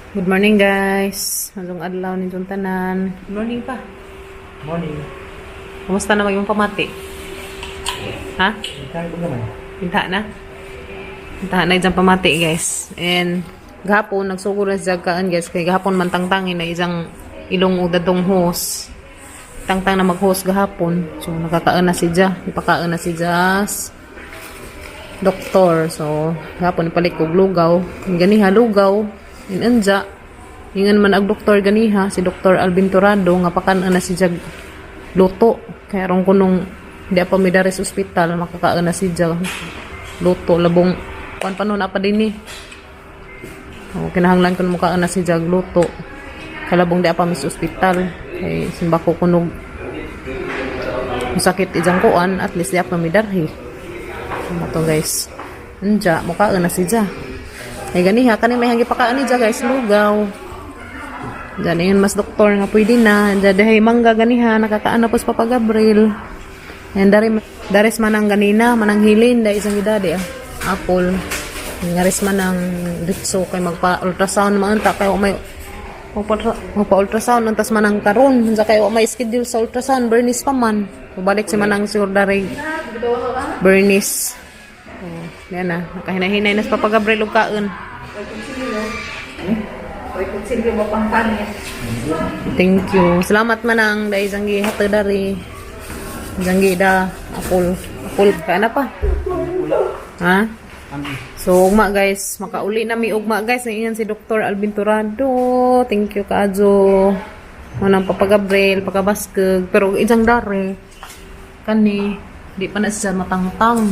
Good morning, guys. Maayong adlaw ninyong tanan. Good morning pa. Morning. Kumusta na imong pamati? Ha? Kaya ko naman. Pinta na? Pinta na isang pamati, guys. And gahapon nagsugod na siya kaan, guys, kay gahapon man tangtangin na isang ilong ug dadong hose. Tangtang na mag-hose gahapon. So nakakaon na si Ja. Ipakaon na si Jas. Doktor. So gahapon ipalit kog lugaw. Ganiha lugaw. Inanja. Ingan man ag doktor ganiha si Dr. Alvin Torado nga pakan na si Jag luto. Kaya aron kunong di pa mi dari sa ospital, makakaon na si Jag luto, labong kuan pa nun pa dinhi. Oh, kinahanglan ko mukaan na si Jag luto. Kalabong di pa mi sa ospital kay simba ko kunog masakit ijang kuan, at least di pa mi darhi. Ano to, guys? Anja, mukaan na si Ja. Ay ganiha kani may hangi pakaan ni Ja, guys, lugaw. Diyan yun mas doktor nga pwede na. Diyan dihay mangga ganiha nakakaan na po sa Papa Gabriel. And dari dares man ang ganina, manang hilin da isang edad ah. Apple. Ngares man ang ditso kay magpa ultrasound man ta kay may magpa ultrasound untas man ang karon unsa kay may schedule sa ultrasound Bernice pa man. Balik si manang siguro dari Bernice. Oh, yan na. Nakahinahinay na sa Papa Gabriel og kaon. Kutsilyo ba pang kanin? Thank you. Salamat manang dahil isang gihatag dari. Isang da apple. Apple ka na pa. Ha? So ugma, guys, makauli na mi ugma, guys. Ingan si Dr. Alvin Torado. Thank you kaayo. Manang Papa Gabriel, pakabaskog. Pero isang dare kani di pa na siya matangtang.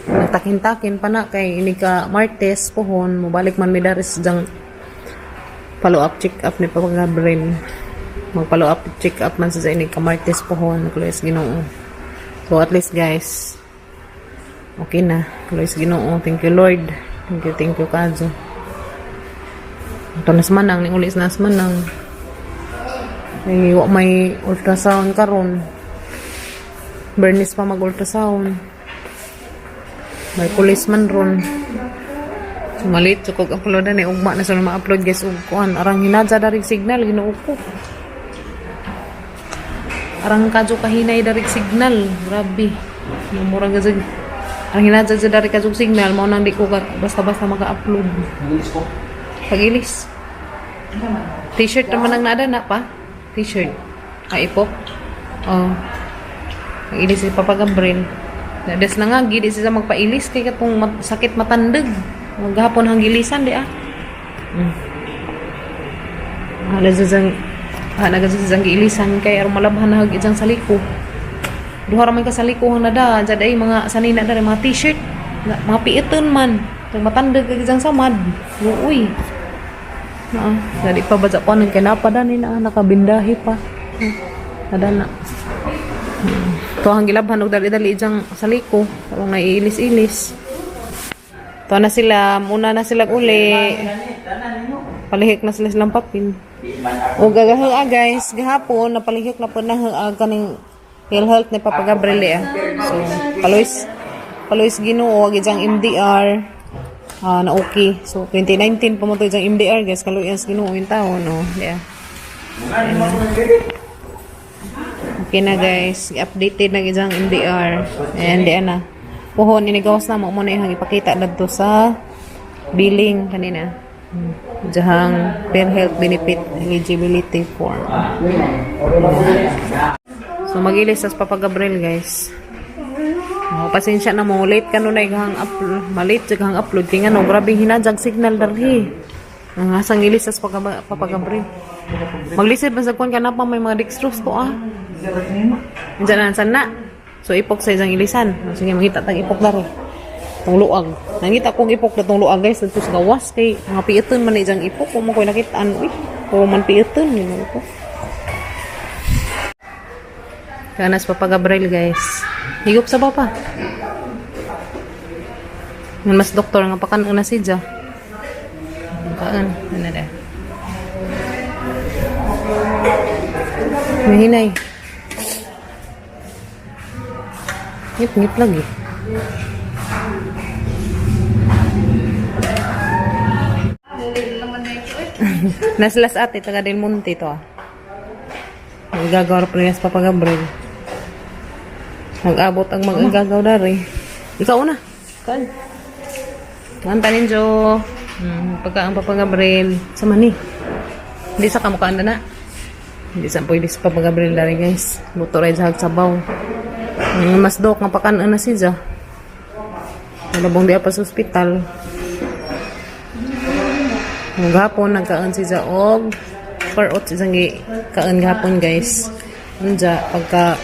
Nagtakin-takin pa na kay ini ka Martes pohon mobalik man mi dari sa jang follow up check up ni Papa Gabriel. Mag follow up check up man sa ini ka Martes pohon, kaluoy Ginoo. So at least, guys, okay na. Kaluoy Ginoo. Thank you, Lord. Thank you, thank you kaayo. Ito na sa manang, ning ulis na sa manang. Ay, wa may ultrasound karon. Bernice pa mag-ultrasound. May pulis man ron. So, malit, so kog upload na ni ugma na sa ma-upload, guys, ug kuan arang hinadya darig signal, Ginoo ko. Arang kadyo kahinay darig signal, grabe. Mura gazag. Arang hinadya sa darig kadyo signal, mao nang di ko basta-basta maka-upload. Nagilis ko. Pagilis. T-shirt naman ang naada na pa. T-shirt. Ay, ipok. Oh. Pagilis si Papa Gabriel. Des na nga, gidi siya magpailis kay katong sakit matandeg. Maghapon hang gilisan di ah. Hala sa ana sa giilisan kay aron malabhan na hag isang saliko. Duha ra man ka saliko hang nada, jad ay mga sanina diri mga T-shirt, mga piiton man. Tong matandeg kag isang samad. Uy. Na, dali pa ba sa kuan kay napa dani na nakabindahi pa. Nada na. To ang gilabhan og dali-dali ijang saliko, karong naiilis-ilis. To na sila, muna na sila uli. Palihik na sila silang papel. O gagaha, guys, gahapon napalihik na po na kaning PhilHealth ni Papa Gabriel eh. So, kaluoy kaluoy Ginoo ag ijang MDR na okay. So 2019 pa mo to ijang MDR, guys, kaluoy ang Ginoo yung taon, no. Yeah. Okay na, guys, updated na ijang MDR. And di na. Pohon inigawas na mo mo na ihang ipakita dadto sa billing kanina. Ijang PhilHealth benefit eligibility form. So magilis sa Papa Gabriel, guys. Oh, pasensya na mo, late ka nun ay gahang upload, malate jud hang upload kay ngano grabe hinajag signal darhi. Ang asang ilis sa Papa Gabriel. Maglisod ba sa kuan ka na pa may mga dextrose to ah. Diyan na san na. So ipok sa isang ilisan. Oh, sige, mangita tag ipok daro. Tong luag. Nangita kong ipok na tong luag, guys, dito sa gawas kay mga piiton man ni ijang ipok kung mo koy nakitaan uy. Puro man piiton yun ko. Kanas Papa Gabriel, guys. Higop sa papa. Ngan mas doktor nga pakan na si Ja. Kaan, ano na. Mahinay. Ngip-ngip lagi. Naslas ate, taga Del Monte to ah. Nagagaw pa niya sa Papa Gabriel. Nag-abot ang mag-agagaw dari. Ikaw na. Kan. Kanta ninyo. Pagka ang Papa Gabriel. Sa mani. Hindi sa kamukhaan na na. Hindi sa pwede sa Papa Gabriel dari, guys. Luto rin sa sabaw. Mas dok nga pakan na siya. Nalabong di pa sa ospital. Gahapon nagkaan si og parot si gi kaan gahapon, guys. Unja pagka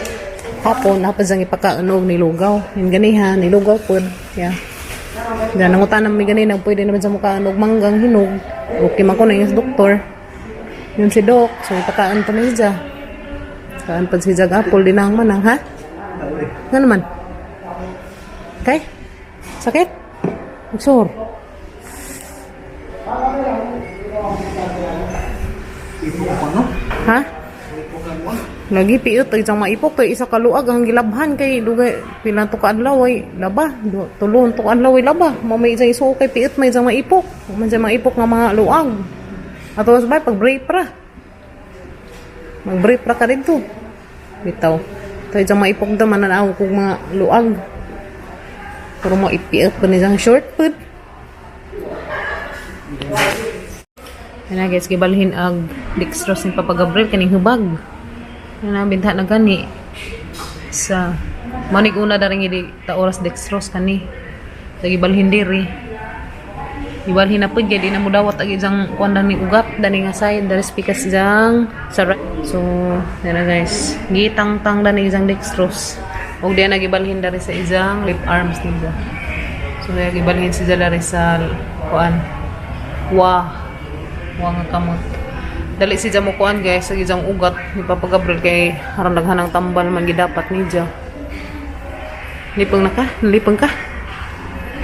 hapon hapon sang ipakaon og nilugaw. Yun ganiha nilugaw pud. Yeah. Diyan nangutan mi gani nang pwede naman sa mukaan og manggang hinog. Okay man ko na yung doktor. Yun si Doc. So ipakaon pa ni siya. Kaan pa si Jag apple din ang manang ha? Nga naman. Okay? Sakit? Magsur. Ipok ko, no? Ha? Ipok ka mo. Lagi piot ay isang maipok kay isa ka luag ang gilabhan kay dugay pila to ka adlaw ay laba, tulon to ka adlaw ay laba mo may isang isuo kay piot may isang maipok man sa maipok nga mga luag ato sa bay pag break ra, mag break ra ka didto bitaw to isang maipok da mananaw kog mga luag pero mo ipiot pa ni isang short pud. Yan na guys, gibalhin ang dextrose ni Papa Gabriel kaning hubag. Yan na, binta na gani. Sa manig una da rin hindi ta oras dextrose kani. Sa gibalhin diri. Gibalhin na pud kay di na mo dawat ang isang kuan ni ugat dani nga side dari speakers jang sa right. So, yan na guys. Gitang-tang dani isang dextrose. Og di na gibalhin dari sa isang lip arms niya. So, di na gibalhin siya dari sa kuan. Wa. Wa nga kamot. Dali si mo kuan guys, sa isang ugat ni Papa Gabriel kay aron daghan ang tambal man gidapat niya. Lipong na ka? Lipong ka?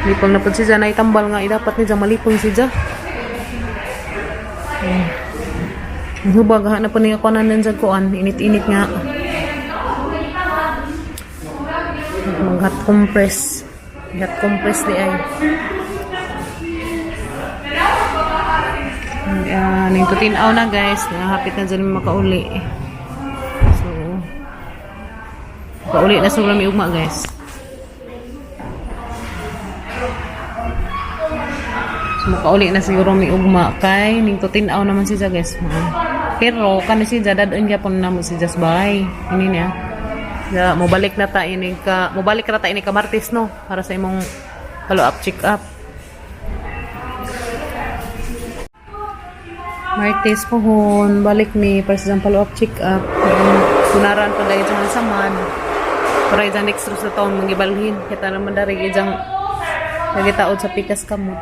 Lipong na pud si na itambal nga idapat niya malipong si Ja. Ang hubag ha na po niya kuanan sa kuan, init-init nga. Mag hot compress. Hot compress di ay. Ning tutinaw na guys, nahapit na dyan makauli. So, makauli na sobrang mi ugma, guys. So, makauli na siguro mi ugma kay ning tutinaw naman siya guys. Pero kani siya dadon gyapon na mo siya sa bahay. Ini niya. Ya, mobalik na ta ini ka, mobalik na ta ini ka Martes no para sa imong follow up check up. Martes pohon, balik ni para sa follow up check up. Kunaran pa dahil sa samad. Para isang next sa taon mangibalhin. Kita naman dari isang nagitaod sa pikas kamot.